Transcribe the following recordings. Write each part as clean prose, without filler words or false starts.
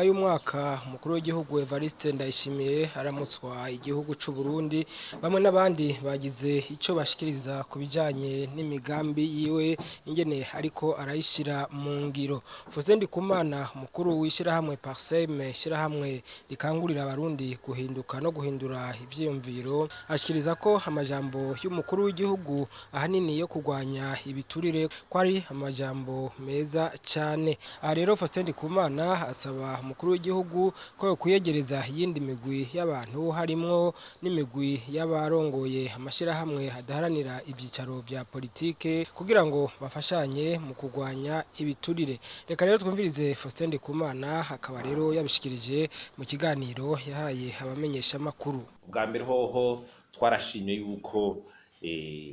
Inyuma y'umwaka umukuru w'igihugu Evariste Ndayishimiye aramutswa igihugu c'u Burundi, bamwe n'abandi bagize ico bashikiriza ku bijanye n'imigambi yiwe, ingene ariko arayishira mu ngiro. Faustin Ndikumana, umukuru w'ishirahamwe Parsem, ishirahamwe rikangurira abarundi guhinduka no guhindura ivyiyumviro, ashikiriza ko amajambo y'umukuru w'igihugu ahanini yo kurwanya ibiturire ko ari amajambo meza cane. Aha rero Faustin Ndikumana asaba umukuru w'igihugu ko yokwiyegereza iyindi migwi y'abantu, harimwo n'imigwi y'abarongoye amashirahamwe adaharanira ivyicaro vya politike, kugira ngo bafashanye mu kurwanya ibiturire. Reka rero twumvirize Faustin Ndikumana, akaba rero yabishikirije mu kiganiro yahaye abamenyeshamakuru. Ubwa mbere hoho twarashimye yuko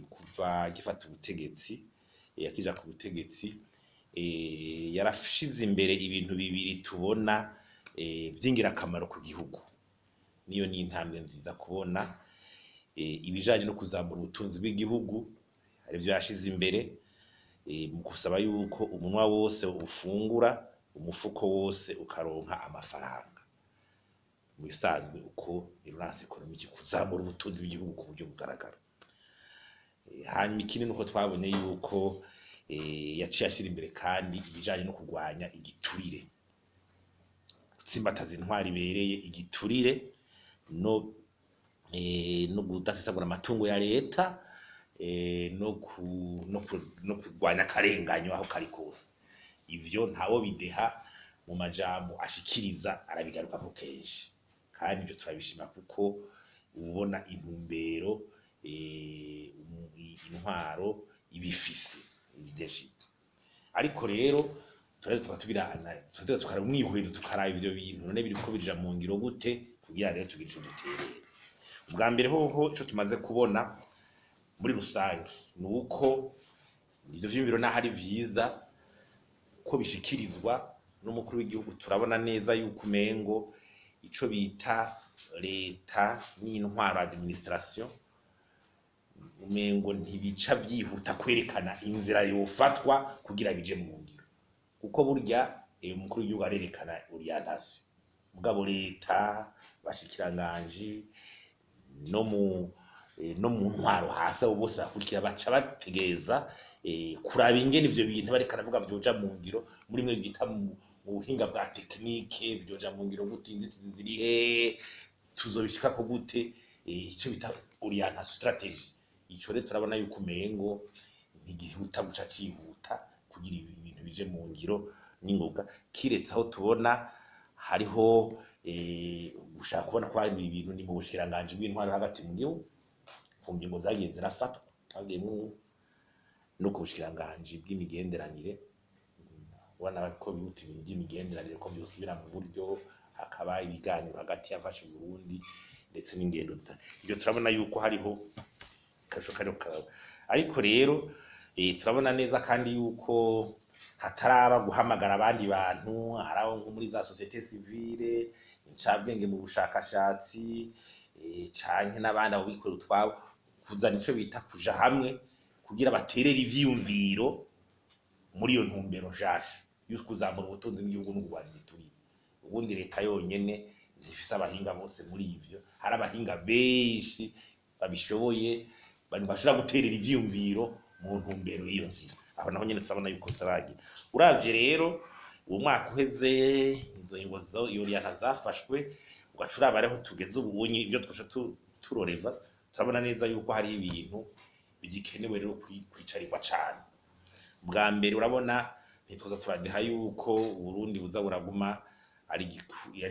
kuva agifata ubutegetsi, akija ku butegetsi, yarashize imbere ibintu bibiri tubona vy'ingirakamaro ku gihugu. Niyo ni intambwe nziza kubona ibijanye no kuzamura ubutunzi bw'igihugu, arivyo yashize imbere mu gusaba yuko umunwa wose ufungura, umufuko wose ukaronka amafaranga. Mu bisanzwe uko ni relance économique, kuzamura ubutunzi bw'igihugu ku buryo bugaragara. Hanyuma ikindi nuko twabonye yuko yaciye ashira imbere kandi ibijanye no kurwanya igiturire, gutsimbataza intwaro ibereye, igiturire no kudasesagura amatungo ya leta, no kurwanya akarenganyo aho kari kose. Ivyo ntawo bideha mu majambo ashikiriza, arabigarukako kenshi, kandi ivyo turabishima kuko ubona intumbero intwaro ibifise leadership. Ariko rero turaheza tukaba tubirana, turaheza tukaraba umwihwezo, tukaraba ivyo bintu none biriko bija mu ngiro gute, kugira rero tugire ico duterera. Ubwa mbere hoho ico tumaze kubona muri rusange ni uko ivyo vyiyumviro naho ari vyiza ko bishikirizwa n'umukuru w'igihugu, turabona neza yuko umengo ico bita leta n'intwaro, administration, umengo ntibica vyihuta kwerekana inzira yofatwa kugira bije mu ngiro, kuko burya umukuru w'igihugu arerekana orientation, mugabo leta, bashikiranganji no mu ntwaro hasi, abo bose bakurikira baca bategereza kuraba ingene ivyo bintu bariko aravuga vyoja mu ngiro muri mwe bita mu buhinga bwa technique. Vyoja mu ngiro gute? Inzitizi ziri hehe? Tuzobishikako gute? Ico bita orientation, stratégie, ico rero turabona yuko umengo ntigihuta guca cihuta kugira ibintu bije mu ngiro n'ingoga, kiretse aho tubona hariho gushaka kubona ko hari ibintu ni mu bushikiranganji bw'intwaro hagati mu gihugu, ku ngingo zagiye zirafatwa hagiyemwo, no ku bushikiranganji bw'imigenderanire, ubona ko bihuta ibintu by'imigenderanire ko vyosubira mu buryo, hakaba ibiganiro hagati y'abafasha Burundi ndetse n'ingendo. Ivyo turabona yuko hariho akarusho kariho karaba. Ariko rero turabona neza kandi yuko hataraba guhamagara abandi bantu, haraho nko muri za société civile, incabwenge mu bushakashatsi, canke n'abandi abo bikorera utwabo, kuzana ico bita kuja hamwe kugira baterere ivyiyumviro muri iyo ntumbero nshasha yo kuzamura ubutunzi bw'igihugu no kurwanya igiturire. Ubundi leta yonyene ntifise abahinga bose muri ivyo. Hari abahinga benshi babishoboye bashobora guterera ivyiyumviro mu ntumbero y'iyo nzira. Aho naho nyene turabona yuko bitaragira. Uravye rero uwo mwaka uheze, izo ngingo zo iyo orientation zafashwe, ugaca uraba ariho tugeze ubunyi, ibyo twasha turoreva, turabona neza yuko hari ibintu bigikenewe rero kwicarirwa cane. Bwa mbere urabona ntitwoza turadeha yuko Uburundi buza buraguma ari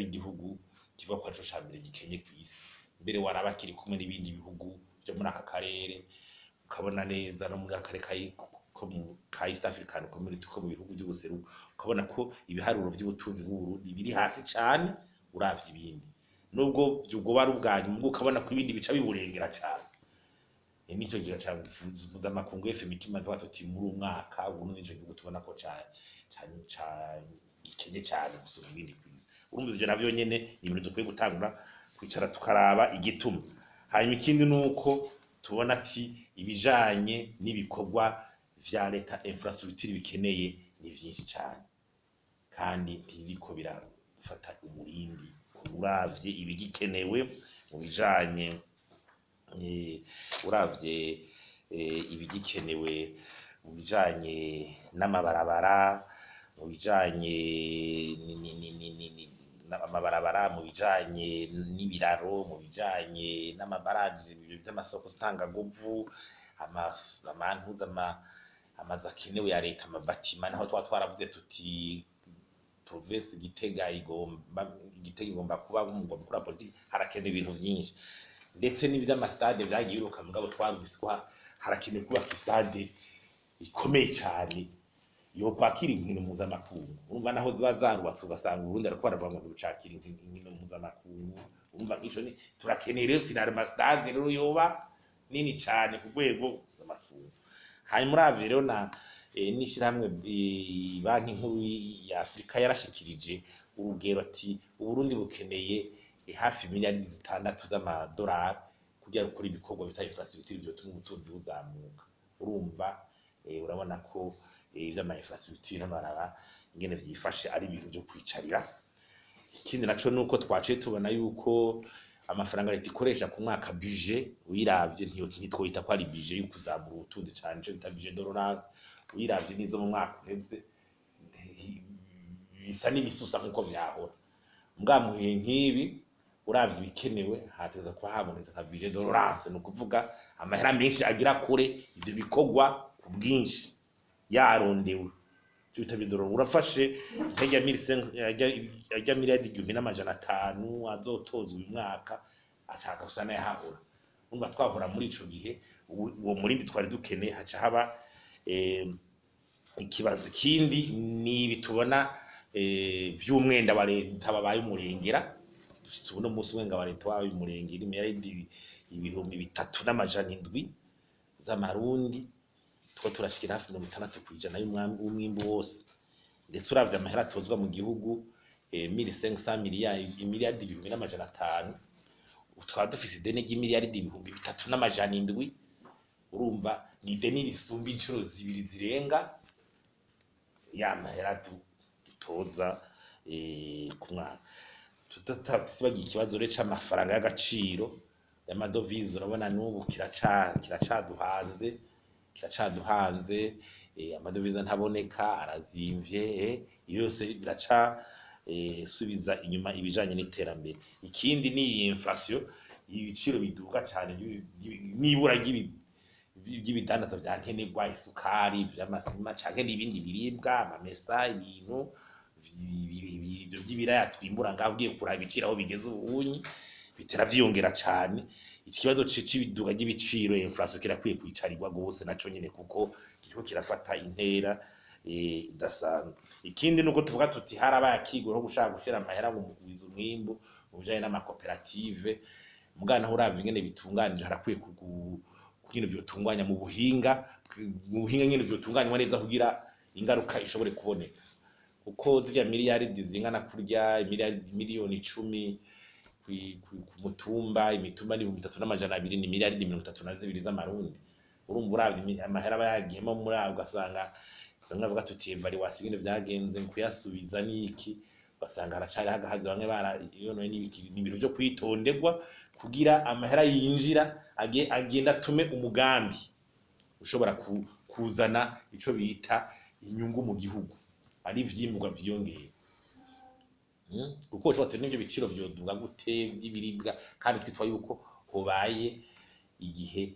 igihugu kivuga ko arico ca mbere gikenye kw'isi. Mbere waraba kiri kumwe n'ibindi bihugu vyo muri aka karere, ukabona neza no muri aka karere ko mu ka East African Community, ko mu bihugu vy'ubuseruko, ukabona ko ibiharuro vy'ubutunzi bw'Uburundi biri hasi cane uravye ibindi, nubwo vyugoba ari ubwa nyuma, ukabona ko ibindi bica biburengera cane. Nico gihe ca mpuzamakungu FMI kimaze tuti muri uyu mwaka Uburundi nico gihugu tubona ko ca gikenye cane gusumba ibindi kw'isi. Urumva ivyo navyo nyene ni ibintu dukwiye gutangura kwicara tukaraba igituma. Hanyuma ikindi nuko tubona ati ibijanye n'ibikorwa vya leta, infrastructure bikeneye ni vyinshi cane, kandi ntibiriko gufata umurindi uravye ibigikenewe mu bijanye uravye ibigikenewe mu bijanye n'amabarabara, mu bijanye amabarabara, mu bijanye n'ibiraro, mu bijanye n'amabaraje vy'amasoko ntanganguvu, amantuza, amazu akenewe ya leta, amabatima, naho twa twaravuze tuti province Gitega igomba, Gitega igomba kuba umugwa mukuru wa politiki, harakenewe ibintu vyinshi, ndetse n'ivy'amastade vyagiye biruka. Mugabo twarumvise ko harakenewe kubaka istade ikomeye cane yo kwakira inkino mpuzamakungu. Urumva naho ziba zarubatswe, ugasanga Uburundi ariko baravuga ngo ntibucakira inkino mpuzamakungu. Urumva nk'ico ni turakeneye rero finalement stade rero yoba nini cane ku rwego mpuzamakungu. Hanyuma uravye rero na n'ishirahamwe Banki Nkuru ya Afrika yarashikirije urugero ati Uburundi bukeneye hafi miliyari 6 z'amadolari kugira gukora ibikorwa bita infrastructure vyotuma ubutunzi buzamuka. Urumva urabona ko ivy'ama infrastructure n'amarara ingene vyifashe ari ibintu vyo kwicarira. Ikindi naco nuko twaciye tubona yuko amafaranga leta ikoresha ku mwaka, budget, uyiravye ntitwoyita ko ari budget yo kuzamura ubutunzi cane, ico bita budget de relance. Uyiravye n'izo mu mwaka uheze, bisa n'ibisusa nkuko vyahora. Mbwa mugihe nk'ibi, uravye ibikenewe, hateza kuba habonetse nka budget de relance, ni ukuvuga amahera menshi agira kure ivyo bikorwa ku bwinshi yarondewe, ico bita budget de relance. Urafashe nk'irya ajya miliyari 1500 azotozwa uyu mwaka, ashaka gusa n'ayahahora. Urumva twahora muri ico gihe uwo murindi twari dukeneye, haca haba ikibazo. Ikindi ni ibi tubona vy'umwenda wa leta wabaye umurengera. Dushitse uno munsi umwenda wa leta wabaye umurengera, imiliyaridi 3700 z'amarundi, two turashikira hafi 60% y'umwimbu wose. Ndetse uravye amahera atozwa mu gihugu, 1500 miliyari, imiliyaridi 1500, tukaba dufise ideni ry'imiliyaridi 3700. Urumva ni ideni risumba incuro zibiri zirenga ya mahera dutoza ku mwaka. Tutibagiye ikibazo rero c'amafaranga y'agaciro, y'amadovize. Urabona n'ubu kiracaduhanze, kiracaduhanze. Amadovize ntaboneka, arazimvye. Iyo yose biraca subiza inyuma ibijanye n'iterambere. Ikindi ni iyi inflation, ibiciro biduga cane n'ibura ry'ibidandaza vya nkenerwa, isukari, vy'amasima canke n'ibindi biribwa, amamesa, ibintu ivyo vy'ibiraya twimbura ngaho. Ugiye kuraba ibiciro aho bigeze ubunyi, bitera vyiyongera cane. Iki kibazo c'ibiduga ry'ibiciro, inflation, kirakwiye kwicarirwa gose naco nyene, kuko kiriko kirafata intera idasanzwe. Ikindi nuko tuvuga tuti harabaye akigoro ko gushaka gushira amahera ngo mu kugwiza umwimbu mu bijanye n'amakoperative. Mugana naho uravye ingene bitunganije, harakwiye kugira vyotunganya mu buhinga nyene vyotunganywa neza kugira ingaruka ishobore kuboneka, kuko zirya miliyaridi zingana kurya, miliyaridi miliyoni 10 ku mutumba, imitumba ni 3200, ni miliyaridi 32 z'amarundi. Urumva uravye amahera aba yagiyemo muri abo, ugasanga bamwe bavuga tuti évaluation ingene vyagenze mu kuyasubiza niki, ugasanga haracariho agahazi, bamwe barayonoye n'ibiki. Ni ibintu vyo kwitonderwa kugira amahera yinjira agenda atume umugambi ushobora kuzana ico bita inyungu mu gihugu, ari ivyimburwa vyiyongera. Kuko ushobora n'ivyo biciro vyoduga gute vy'ibiribwa, kandi twitwa yuko hobaye igihe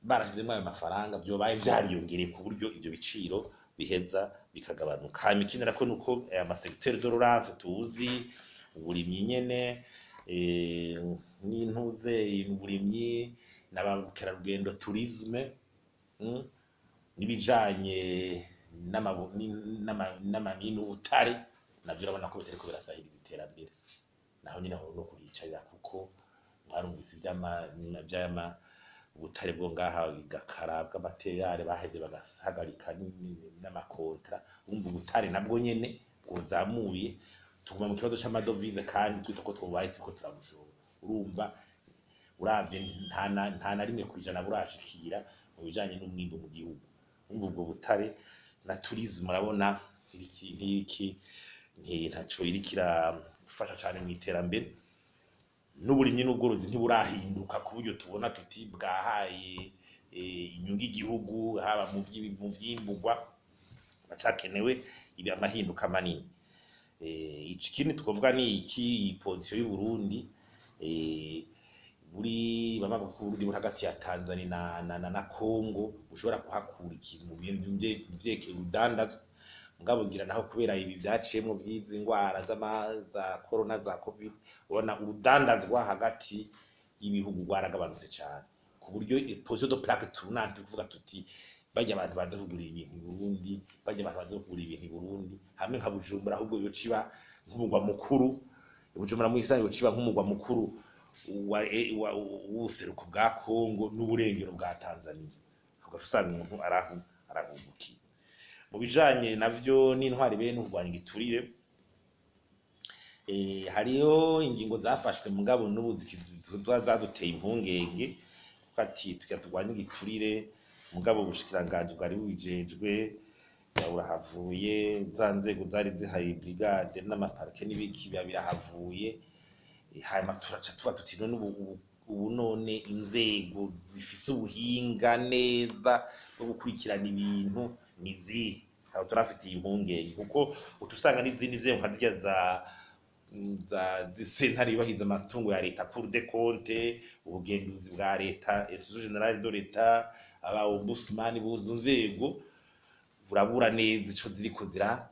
barashizemwo ayo mafaranga, vyobaye vyariyongereye ku buryo ivyo biciro biheza bikagabanuka. Hanyuma ikindi nako nuko aya ma secteur de relance tuzi, uburimyi nyene, n'intuze, uburimyi n'abamukerarugendo, tourisme, n'ibijanye n'amamine, ubutare, navyo urabona ko bitariko birasahiriza iterambere. Naho nyine aho no kuhicarira, kuko mwarumvise ivy'ama ubutare bwo ngaha igakara bw'amateriyare bahevye bagahagarika n'amakontra. Urumva ubutare nabwo nyene bwozamuye, tuguma mu kibazo c'amadovize kandi twita ko twobaye turiko turabushora. Urumva uravye nta na 1% burashikira mu bijanye n'umwimbu mu gihugu. Urumva ubwo butare na tourisme, urabona iki nk'iki ntaco iriko gufasha cane mu iterambere. N'uburimyi n'ubworozi ntiburahinduka ku buryo tubona tuti bwahaye inyungu igihugu, haba mu vyimburwa, hacakenewe ibi amahinduka manini. Ikindi twovuga ni iki, iyi position y'u Burundi, buri bamwe bavuga ko Uburundi buri hagati ya Tanzania na Congo, bushobora kuhakura ikintu mu bintu vyerekeye urudandazwa. Mugabo ngira naho kubera ibi vyaciyemwo vy'izi ngwara za corona, za covid, ubona urudandazwa hagati y'ibihugu rwaragabanutse cane, ku buryo position de plaque tournante, kuvuga tuti barya abantu baza kugura ibintu i Burundi, barya abantu baza kugura ibintu i Burundi, hamwe nka Bujumbura ahubwo yoca iba nk'umugwa mukuru. Bujumbura mw'isanzwe yoca iba nk'umugwa mukuru w'ubuseruko bwa Congo n'uburengero bwa Tanzania, ugaca usanga umuntu arahungukiye. Mu bijanye navyo n'intwari bene no kurwanya igiturire, hariho ingingo zafashwe, mugabo n'ubu zaduteye impungenge, kuko ati tugira turwanye igiturire, mugabo ubushikiranganji bwari bubijejwe burahavuye, za nzego zari zihaye brigade n'amaparike n'ibiki biba birahavuye. Hanyuma turaca tuba tuti none ubu none inzego zifise ubuhinga neza bwo gukurikirana ibintu ni izihe? Aho turafitiye impungenge, kuko uca usanga n'izindi nzego nka zirya za zisentare yubahiriza amatungo ya leta, Cour des comptes, ubugenzuzi bwa leta, Inspection générale de l'État, aba ombudsman, buzo nzego burabura neza ico ziriko zira,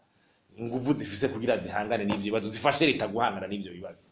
inguvu zifise kugira zihangane n'ivyo bibazo, zifashe leta guhangana n'ivyo bibazo.